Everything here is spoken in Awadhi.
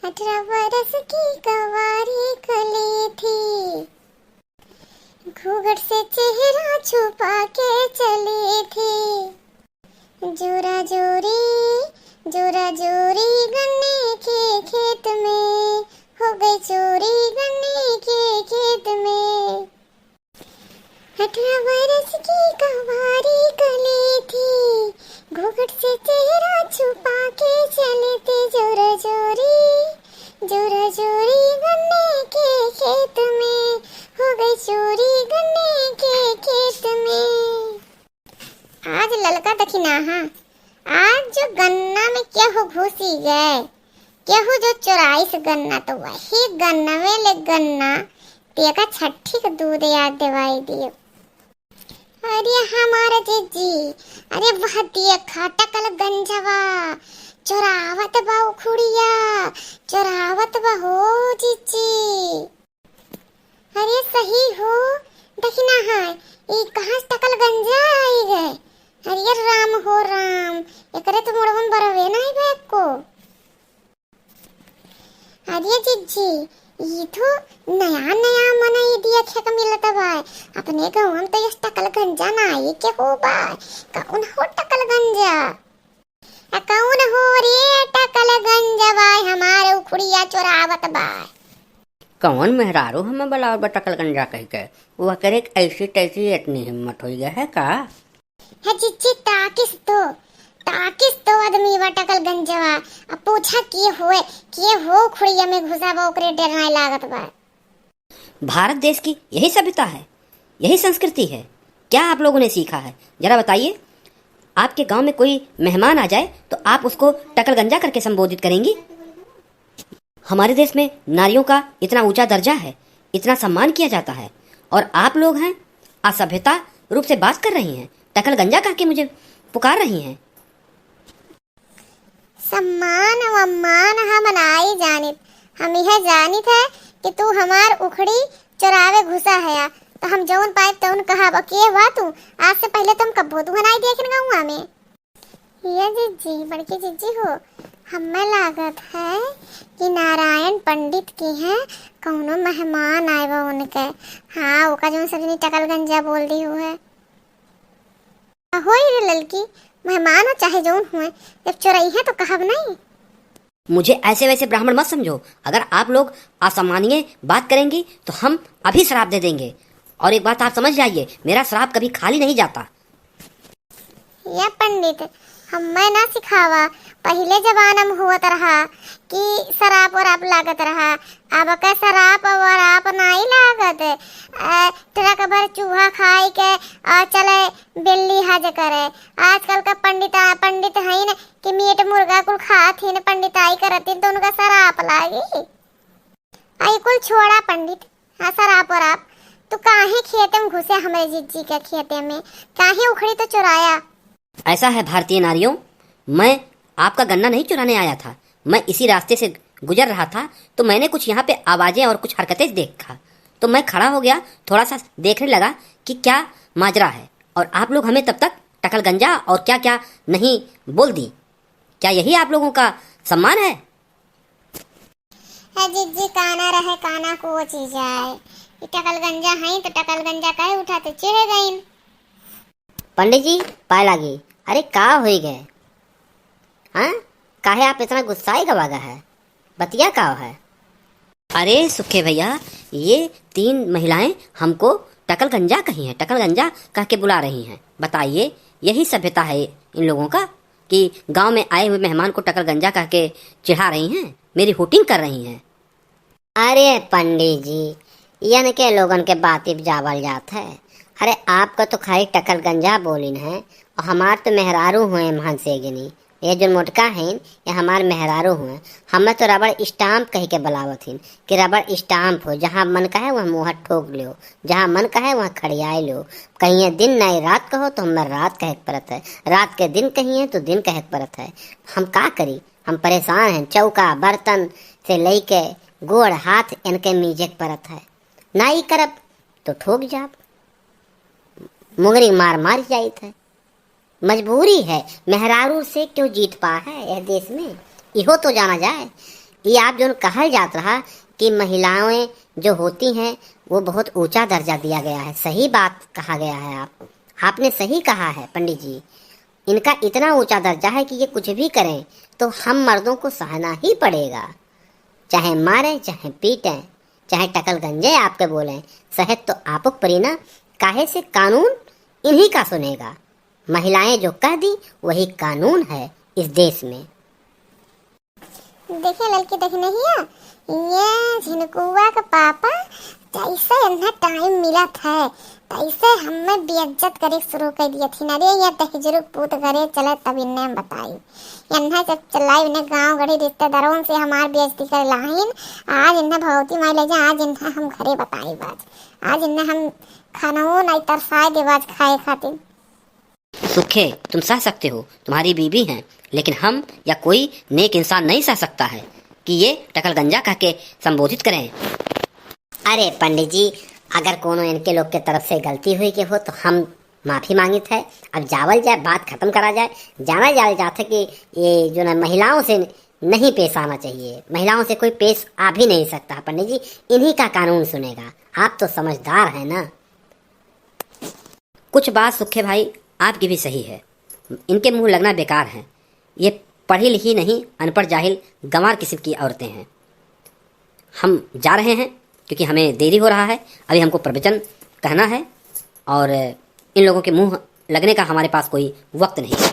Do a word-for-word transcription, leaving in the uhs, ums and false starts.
अठारह बरस की कंवारी कली थी, घूंघट से चेहरा छुपा के चली थी। जोरा जोरी, जोरा जोरी गन्ने के खेत में, हो गई चोरी गन्ने के खेत में। अठारह बरस की कंवारी कली थी, घूंघट से चेहरा छुपा के चली थी। जोरा जोरी, जोरा जोरी गन्ने के खेत में, हो गई चोरी गन्ने के खेत में। आज ललका दखिनाहा, आज जो गन्ना में केहू घुसी गए, केहू जो चोराइस गन्ना, तो वही गन्नवे ले गन्ना, तेका छठी के दूध याद दिवाई दियो। अरे हमारा जिज्जी, अरे वह देखा टकल गंजवा, चोरावत बा उखुड़िया, चोरावत बा हो जिज्जी। अरे सही हो, दखिनाहा, ई कहाँ से टकल गंजा आई गए? अरे राम हो राम, एकरे तो मुड़वन बरवे नहीं बे को। अरे जिज्जी, ई तो नया नया मनई देखे के मिलत बा। अपने गाँव में तो ये टकल गंजा नाई के हो बा। कौन हो टकल गंजा? आ कौन हो रे टकल गंजवा, हमारे उखुड़िया चोरावत बा? कौन मेहरारू हमें बुलावत बा टकल गंजा कह के? वो करे ऐसी तैसी इतनी हिम्मत हो गया है का? हे जिज्जी, ताकिस तो, ताकिस तो आदमी बा टकल गंजवा। अब पूछा के होए, के हो उखुड़िया में घुसा बा, ओकरे डर नाई लागत बा। भारत देश की यही सभ्यता है, यही संस्कृति है। क्या आप लोगों ने सीखा है, जरा बताइए। आपके गांव में कोई मेहमान आ जाए तो आप उसको टकलगंजा करके संबोधित करेंगी? हमारे देश में नारियों का इतना ऊंचा दर्जा है, इतना सम्मान किया जाता है, और आप लोग हैं असभ्यता रूप से बात कर रही हैं, टकलगंजा करके मुझे पुकार रही हैं। सम्मान वम्मान हम नाई जानित, हम यह जानित है कि तू हमार उखड़ी चोरावे घुसा हया, तो हम जौन पाइब तौन कहब। के हुआ तू? आज से पहले तो हम कब्बो तुहा नाई देखन गौआ में। ये जिज्जी, बड़की जिज्जी हो, हमें लागत है कि नारायण पंडित के हैं कौनो मेहमान आए बा उनके। हाँ, ओका जौन सजनी टकलगंजा बोल दी हुए। होई रे ललकी, मेहमान हो चाहे जौन हुए, जब चोरई है तो कहब नहीं। मुझे ऐसे वैसे ब्राह्मण मत समझो। अगर आप लोग असम्मानीय बात करेंगी तो हम अभी श्राप दे देंगे। और एक बात आप समझ जाइए, मेरा श्राप कभी खाली नहीं जाता। या पंडित, हमें ना सिखावा। पहिले जमाना में हुवत रहा कि सराप वराप लागत रहा, अब के सराप वराप नाई लागत। अ, ट्रक भर चूहा खाई के, अ, चले बिल्ली हज करे। आजकल का पंडित, पंडित हईन कि मीट मुर्गा कुल खात हीन, पंडिताई करत हीन, तो उनका सराप लागी। आई कुल छोड़ा पंडित, हाँ, सराप वराप। तू काहे खेते में घुसे, हमरे जिज्जी के खेते में? काहे उखड़ी तो चुराया? ऐसा है भारतीय नारियों, मैं आपका गन्ना नहीं चुराने आया था। मैं इसी रास्ते से गुजर रहा था, तो मैंने कुछ यहाँ पे आवाज़ें और कुछ हरकतें देखा, तो मैं खड़ा हो गया, थोड़ा सा देखने लगा कि क्या माजरा है, और आप लोग हमें तब तक टकलगंजा और क्या क्या नहीं बोल दी। क्या यही आप लोगों का सम्मान है? ए जिज्जी, काना रहे, काना को चीज आए। ई टकलगंजा हईं तो टकलगंजा कहे उठा तो चिढ़ गईन। पंडित जी, पाए लागी। अरे, का होई गए? हाँ, काहे आप इतना गुस्साए गवा गा है? बतिया का है? अरे सुखे भैया, ये तीन महिलाएं हमको टकलगंजा कही हैं, टकलगंजा कह के बुला रही हैं। बताइए, यही सभ्यता है इन लोगों का कि गांव में आए हुए मेहमान को टकलगंजा कह के चिढ़ा रही हैं, मेरी hooting कर रही हैं? अरे पंडित जी, यनके लोगन के बाती जावल जात है। अरे आपका तो खाली टकलगंजा बोलिन है, और हमार तो मेहरारू हुए महन से गिनी। ये जो मोटका हैं, ये हमार मेहरारू हुए। हमें तो rubber stamp कह के बुलावत हिन कि rubber stamp हो, जहाँ मन कहे वहाँ मुँह ठोक लियो, जहाँ मन कहे वहाँ खड़ियाए लियो। कहीं ये दिन नहीं रात कहो तो हमें रात कहे के पड़त है, रात के दिन कहिए तो दिन कहे के पड़त है। हम का करी, हम परेशान हैं। चौका बर्तन से लेके गोड़ हाथ इनके मीजे के पड़त है। ना ई करब तो ठोक जाब। मुंगरी मार मार जाइत है। मजबूरी है, मेहरारू से क्यों जीत पा है यह देश में, इहो तो जाना जाए। ये आप जोन कहल जात रहा कि महिलाएं जो होती हैं, वो बहुत ऊंचा दर्जा दिया गया है, सही बात कहा गया है। आप, आपने सही कहा है पंडित जी। इनका इतना ऊंचा दर्जा है कि ये कुछ भी करें तो हम मर्दों को सहना ही पड़ेगा, चाहे मारें, चाहे पीटें, चाहे टकल गंजे आपके बोलें, सहे तो आपक परी ना, काहे से कानून इन्हीं का सुनेगा। महिलाएं जो कह दी वही कानून है इस देश में। देखे ललकी, देखे नहीं है, ये झिनकुआ के पापा जैसे इन्हें टाइम मिलत है तैसे हमें बेइज्जत करे शुरू कर दिया थी। अरे ये दहिजरू पूत घरे चले तब इन्हें हम बताई। इन्हें जब चलाई इन्हें गांव गढ़ी रिश्तेदारों से हमार बेइज्जती कर लाइन, आज इन्हें भगवती माई ले जा, आज इन्हें हम घरे बताई बात, आज इन्हें हम खाना वो नहीं तरसाए देवाज खाए खातिर। सुखे, तुम सह सकते हो, तुम्हारी बीवी हैं, लेकिन हम या कोई नेक इंसान नहीं सह सकता है कि ये टकल गंजा कह के संबोधित करें। अरे पंडित जी, अगर कोनो इनके लोग के तरफ से गलती हुई के हो तो हम माफी मांगित है। अब जावल जाए, बात खत्म करा जाए। जाना जाल जात है कि ये जो ना महिलाओं से नहीं पेश आना चाहिए, महिलाओं से कोई पेश आ भी नहीं सकता है पंडित जी। इन्हीं का कानून सुनेगा, आप तो समझदार है ना। कुछ बात सुखे भाई आपकी भी सही है, इनके मुंह लगना बेकार है। ये पढ़ी लिखी नहीं, अनपढ़ जाहिल गंवार किस्म की औरतें हैं। हम जा रहे हैं क्योंकि हमें देरी हो रहा है, अभी हमको प्रवचन कहना है और इन लोगों के मुंह लगने का हमारे पास कोई वक्त नहीं है।